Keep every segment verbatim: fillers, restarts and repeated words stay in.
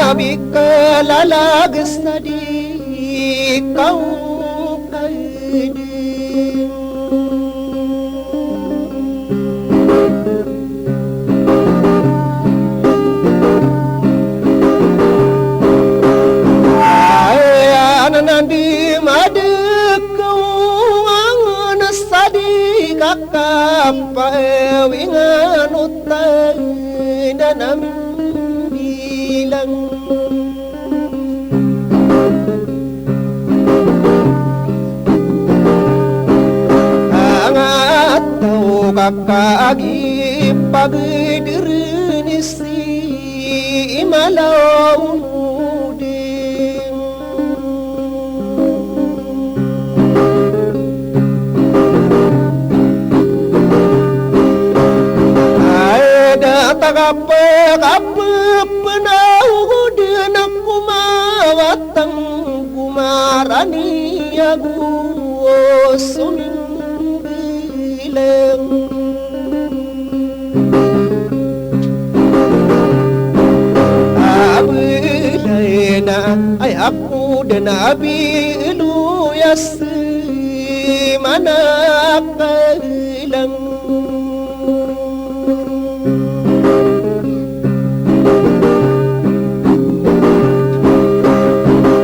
Ami kalalag sa di kaw kading. Aya nan di madakaw angan sa di kakampawingan o tanda na mimbilang. Angataw ka kagipagdrn si imalaw no dn. Ay, da ta kapakapapnaw ko dn ako mawatang ko marani ago somimbilang. Abelay na ay ako dn a biloyas manakalang.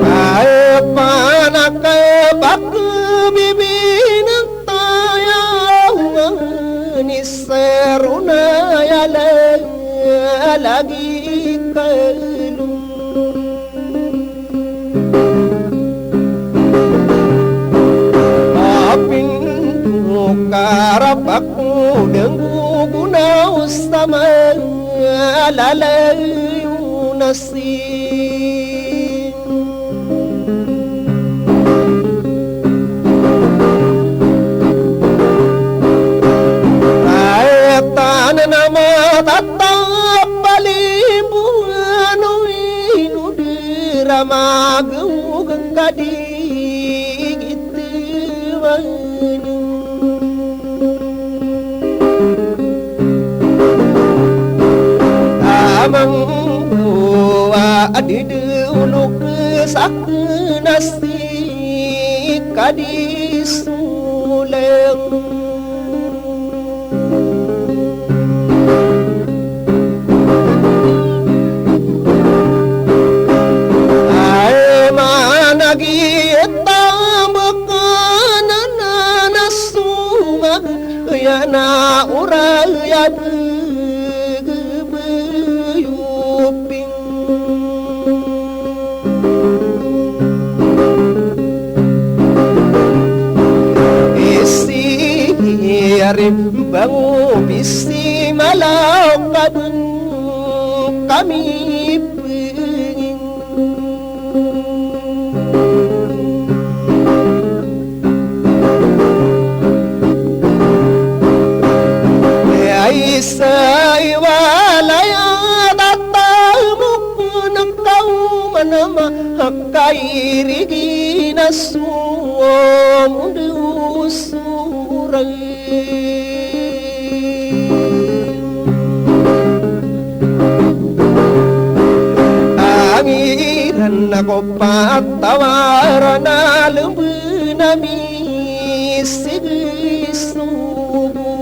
Ay panakabak bibinang tayaw ni serona yala lagi kalung. Apindo karapak ko dn gogonaw sa malalay o nasi. Ay tana na matatapalimbongan o ino dn a magawgan ka di gitman. Amanggawa a di dn olok sakn a si kadisoleng. Ay managi tambkan a na na sumag aya na oray a bgbyoping. Isi ari bango bisi malaw kabn kami pnging. Ay sa iwalay a tatamokn kaw manama a kairigi na so mondo soray. Angiran ako patawaran a lmbn ami sigi sogo.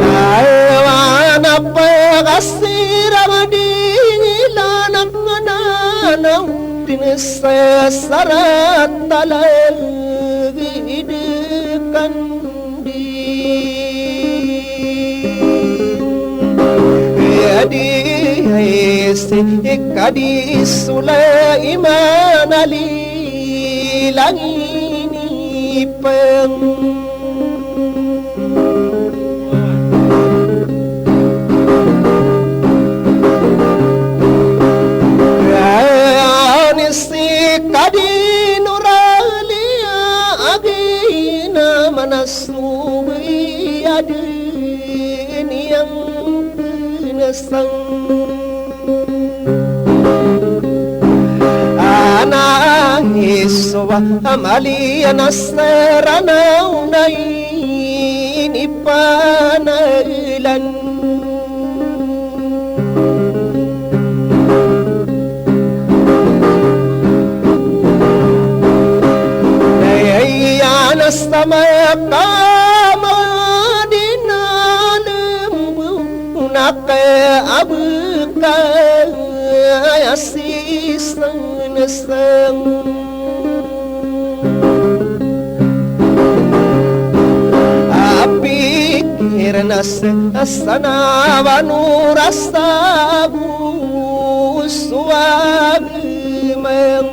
Lawan a pagasiram di ngilanak na nanaw dn sa sarat a lagid kandi. Adi ay si kadi Sulaiman a lilang inipang. Ani si kadi Nuraliya a ginaman a so biyadn iyan pnasang. Ana iso Wa amaliyan a saranaw na inipanalan. Dayay a na sa makamadinalem bo na kay a beka ya sisang na sang. A pikir na sa, sa na ba no rasa bo so agmang.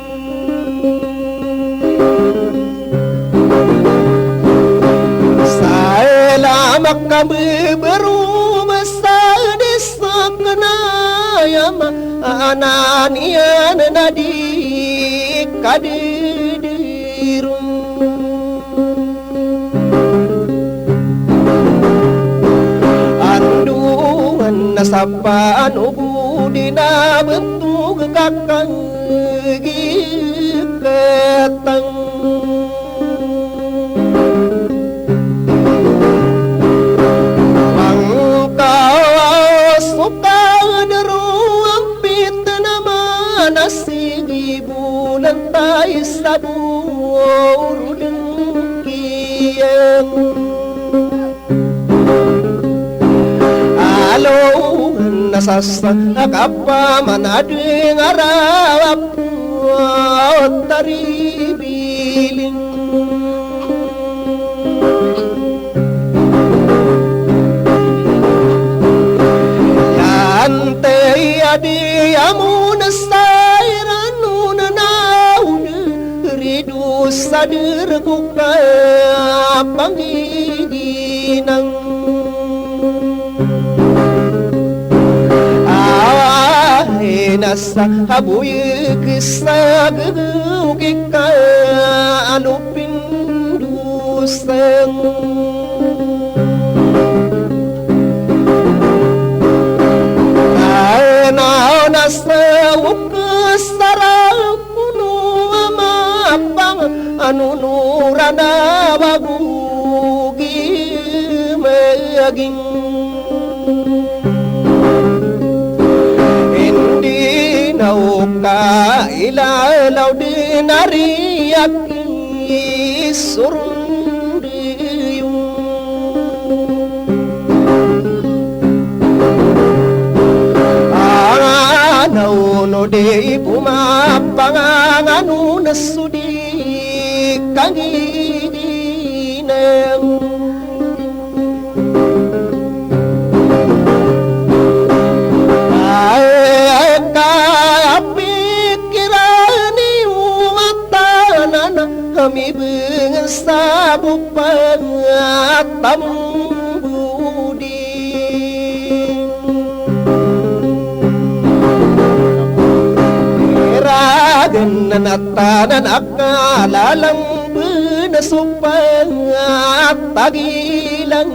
Sa ila makambebero masa di sa kena ya ma anan iyan na di kadedero. Andowan na sa panogo di na bentog ka kagiketang. Mangkawa so kadero ampit na manasigi bolan tay sa boro dengkiyang. Alo na sasa a kapamanadeng a rawa po taribiling. Yan te iya di amon sa iran on na on rido sa derek o kapangiginang. Awa ina sa aboyek sa gegew ki ka alopin dosang. Aena ona sa okes a ra kono a mapang a nonoran a bago gi maging. Indi na oka ilalaw di na riyak i soron di Ana ono di bo mapangangan on so di kangiginang. Ay, ay, kapikiran iyo matanan a mibengen sa bo pangtambodi. Iragen na tanan a kalalang benes o patagilang.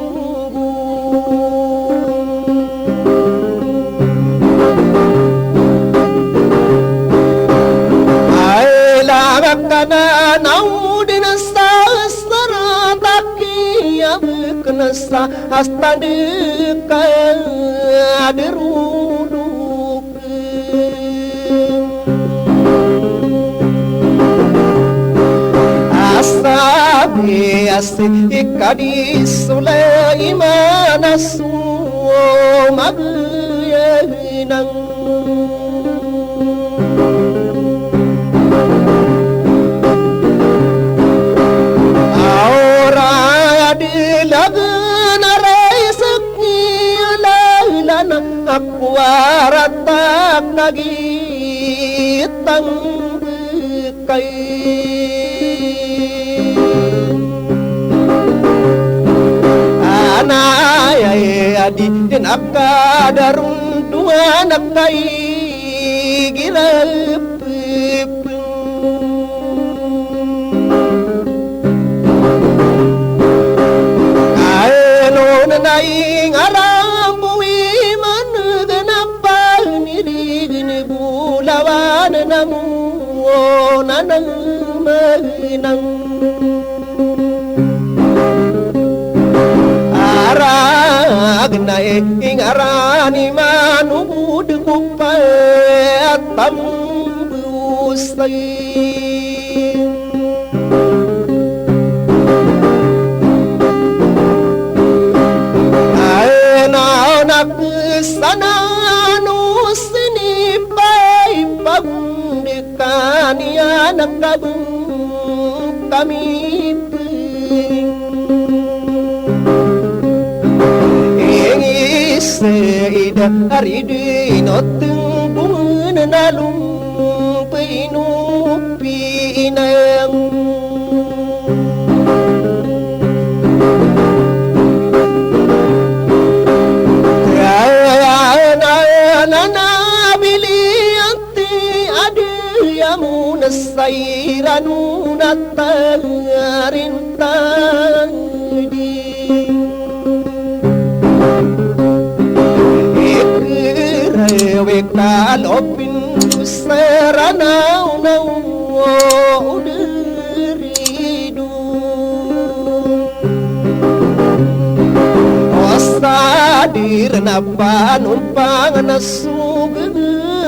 Ay, lagak ka na naw di na sa sarat a kiyabek na sa asta di ka di rodok. Asabi a si Kadi Sulaiman a so mageyaginang. Awra di lagen a ray seki a lalan a kowarata kagitang kay. Anay ay adi den a kadarondoan a kay girapepeng. Kaeno na nay ngaran bo i manegen a panirigen i bolawan na mo nanang Aragn a ingaran iman o bod ko patambosay. Ay, na, na, sanan o sinipay pagdikan iyan a kabeng kami peng. Ingis ida a ridin o tenggongen a lompen o pinang. Kaya na, na, na, biliyan ti adi amon a sairan o natarin tadi. Ikirawi ka lopin seranaw na o derido. Osadir na panompang na sogeg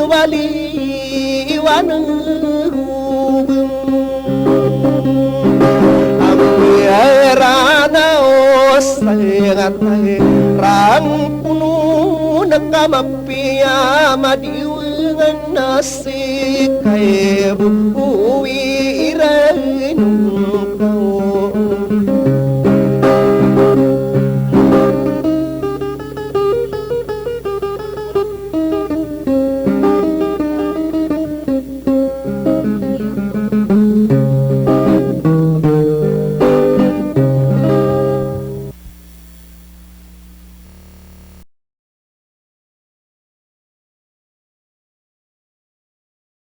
wali iwan. Ambiara na osengat rang puno na kamapiya madiwengan na sikay buwi iran.